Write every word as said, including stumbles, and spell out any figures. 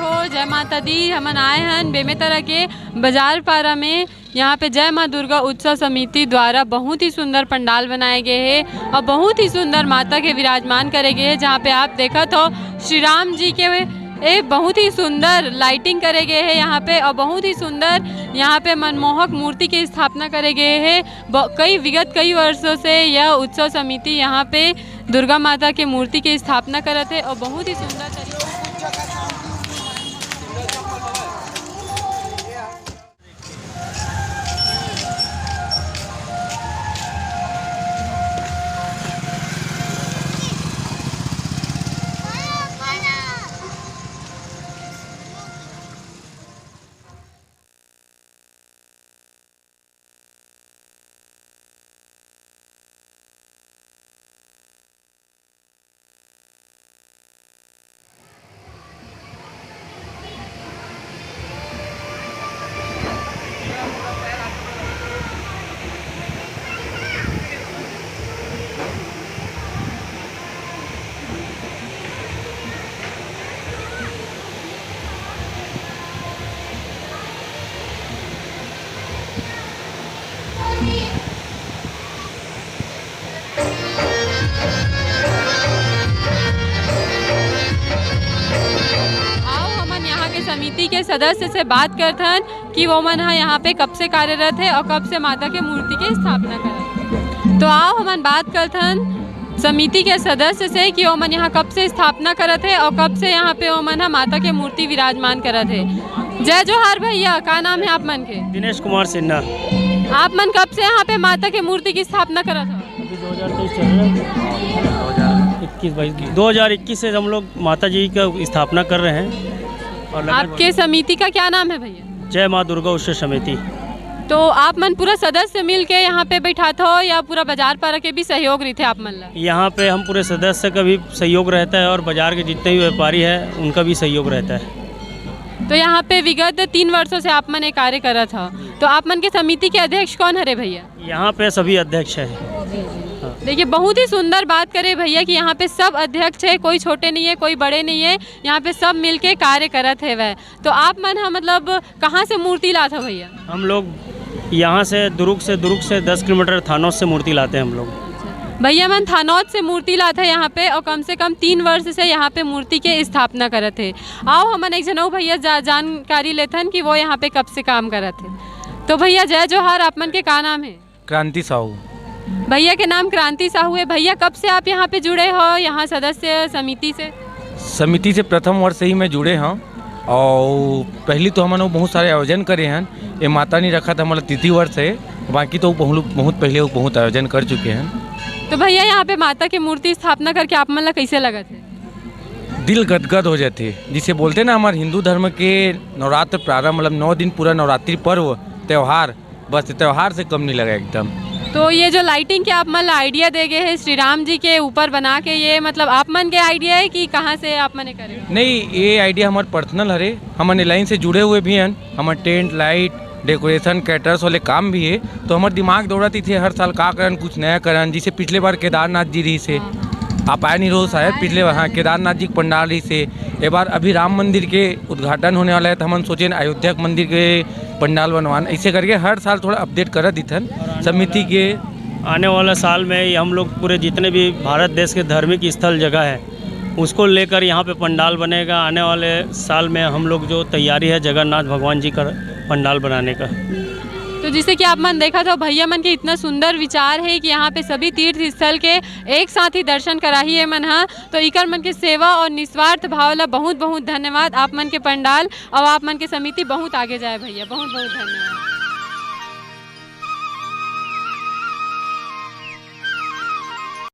तो जय माता दी, हमन आए हन बेमेतरा के बाजार पारा में। यहाँ पे जय माँ दुर्गा उत्सव समिति द्वारा बहुत ही सुंदर पंडाल बनाए गए हे और बहुत ही सुंदर माता के विराजमान करे गए हे, जहाँ पे आप देखत हो श्री राम जी के ए बहुत ही सुंदर लाइटिंग करे गए हे यहाँ पे और बहुत ही सुंदर यहाँ पे मनमोहक मूर्ति की स्थापना करे गए हे। ब-, कई विगत कई वर्षों से यह उत्सव समिति यहाँ पे दुर्गा माता के मूर्ति के स्थापना करत हे और बहुत ही सुंदर तरीके से आओ, हमन यहाँ के समिति के सदस्य से बात करथन कि वो मन ह यहाँ पे कब से कार्यरत हे और कब से माता के मूर्ति के स्थापना करत हे। तो आओ, हमन बात करथन समिति के सदस्य से कि वो मन यहाँ कब से स्थापना करत हे और कब से यहाँ पे वो मन ह माता के मूर्ति विराजमान करत हे। जय जोहार भैया, का नाम है आप मन के? दिनेश कुमार सिन्हा। आप मन कब से यहाँ पे माता के मूर्ति की स्थापना करत हो? अभी दो हज़ार तेईस चल रहा है। इक्कीस बाईस, दो हज़ार इक्कीस से हम लोग माता जी का स्थापना कर रहे हैं। और लगभग आपके समिति का क्या नाम है भैया? जय माँ दुर्गा उत्सव समिति। तो आप मन पूरा सदस्य मिल के यहाँ पे बैठात हो या पूरा बाजार पारा के भी सहयोग रहिथे आप मन ला? यहाँ पे हम पूरे सदस्य का भी सहयोग रहता है और बाजार के जितने भी व्यापारी हैं, उनका भी सहयोग रहता है। तो यहाँ पे विगत तीन वर्षों से आप मन ये कार्य करत हो, तो आप मन के समिति के अध्यक्ष कौन हरे भैया? यहाँ पे सभी अध्यक्ष हैं। देखिए, बहुत ही सुंदर बात करे भैया कि यहाँ पे सब अध्यक्ष है, कोई छोटे नहीं है, कोई बड़े नहीं है, यहाँ पे सब मिलके कार्य करत हेवय। तो आप मन ह, मतलब, कहाँ से मूर्ति लात हो भैया? हम लोग यहाँ से, दुरुग से, दुरुग से दस किलोमीटर थानोद से मूर्ति लाते हैं हम लोग। भैया मन थानोद से मूर्ति लात है यहाँ पे, और कम से कम तीन वर्ष से यहाँ पे मूर्ति के स्थापना करत है। आओ, हमन एक झन अउ भैया जा-, जानकारी लेथन कि वो यहाँ पे कब से काम करत है। तो भैया, जय जोहार, आप मन के का नाम है? क्रांति साहू। भैया के नाम क्रांति साहू है। भैया, कब से आप यहाँ पे जुड़े हो, यहाँ सदस्य समिति से? समिति से प्रथम वर्ष से ही मैं जुड़े हूँ, और पहली तो हमन वो बहुत सारे आयोजन करे हैं। ये माता नहीं रखा था, हमारा तृतीय वर्ष है, बाकी तो बहुत, बहुत पहले वो बहुत आयोजन कर चुके हैं। तो भैया, यहाँ पे माता की मूर्ति स्थापना करके आप मन ला कैसे लगत है? दिल गदगद हो जाते, जिसे बोलते हैं ना, हमारे हिंदू धर्म के नवरात्र प्रारंभ, मतलब नौ दिन पूरा नवरात्रि पर्व, त्यौहार, बस त्यौहार से कम नहीं लगा एकदम। तो ये जो लाइटिंग के आप मन ला आइडिया दे गए हैं श्री राम जी के ऊपर बना के, ये मतलब आप मन के आइडिया है कि कहाँ से आप मन करे? नहीं, ये आइडिया हमारे पर्सनल हरे, हमन लाइन से जुड़े हुए भी हैं, हमारे टेंट, लाइट, डेकोरेशन, कैटरर्स वाले काम भी है, तो हमारे दिमाग दौड़त ही थे हर साल का करन, कुछ नया करन। जैसे पिछले बार केदारनाथ जी रही से, आप आए नहीं रहो शायद, पिछले बार, हाँ, केदारनाथ जी के पंडाल रही से, ये बार अभी राम मंदिर के उद्घाटन होने वाला है, तो हमन सोचे अयोध्या के मंदिर के पंडाल बनवान, ऐसे करके हर साल थोड़ा अपडेट करत दिथन समिति के। आने वाला साल में ये हम लोग पूरे जितने भी भारत देश के धार्मिक स्थल जगह है, उसको लेकर यहाँ पे पंडाल बनेगा। आने वाले साल में हम लोग जो तैयारी है जगन्नाथ भगवान जी का पंडाल बनाने का। तो जैसे कि आप मन देखा था, भैया मन के इतना सुंदर विचार है कि यहाँ पे सभी तीर्थ स्थल के एक साथ ही दर्शन कराही है मन हा। तो इकर मन के सेवा और निस्वार्थ भाव ला बहुत बहुत धन्यवाद। आप मन के पंडाल और आप मन के समिति बहुत आगे जाए भैया, बहुत बहुत धन्यवाद।